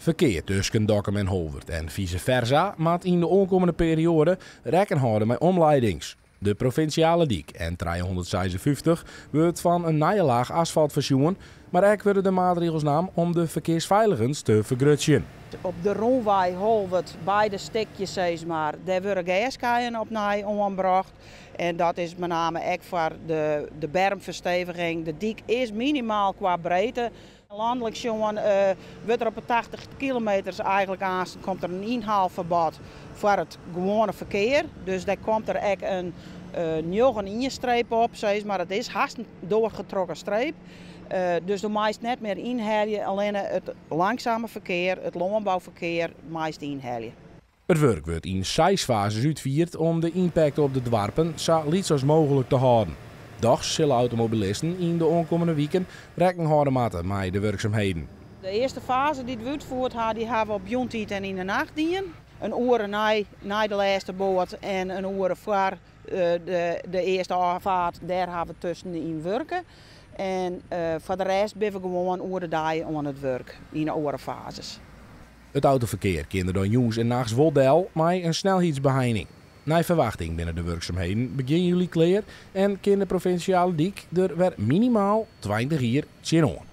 Ferkear tusken Dokkum en Holwert en vice versa moat yn de oankommende perioade rekken hâlde mei omleidings. De provinsjale dyk N356 wurdt fan in nije laach asfalt foarsjoen, mar ek wurde der maatregels naam om de ferkearsfeiligens te fergrutsjen. Op de rûnwei Holwert, beide stikjes sis mar, dêr wurde gerskeien opnij oanbrocht. En dat is mei name ek foar de bermfersteviging. De dyk is minimaal kwa breedte. Lanlik sjoen wurdt der op de 80 kilometers eigentlik aanst komt der in ynhaalferbod foar it gewoane ferkear. Dus dêr komt der ek in 9-1 streep op, sis mar. It is hast in doorgetrokken streep. Dus do meist net mear ynhelje, allinne it langsame ferkear, it lânbouferkear meist ynhelje. It wurk wurdt yn seis fazes útfierd om de ympakt op de doarpen sa lyts as mooglik te hâlden. Dochs sille automobilisten yn de oankommende wiken rekken hâlde moatte mei de wurksumheden. De earste faze dy't we útfierd ha, dy ha we op jûntiid en yn de nacht dien. In oere nei de lêste boat en in oere foar de earste ôffeart, dêr ha we tuskenyn wurke. En foar de rest binne we gewoan oer de dei oan it wurk yn de oare fazes. It autoferkear kin der dan jûns en nachts wol del mei in snelheidsbeheining. Nei ferwachting binne de wurksumheden begjin july klear en kin de provinsjale dyk der wer minimaal 20 jier tsjinoan.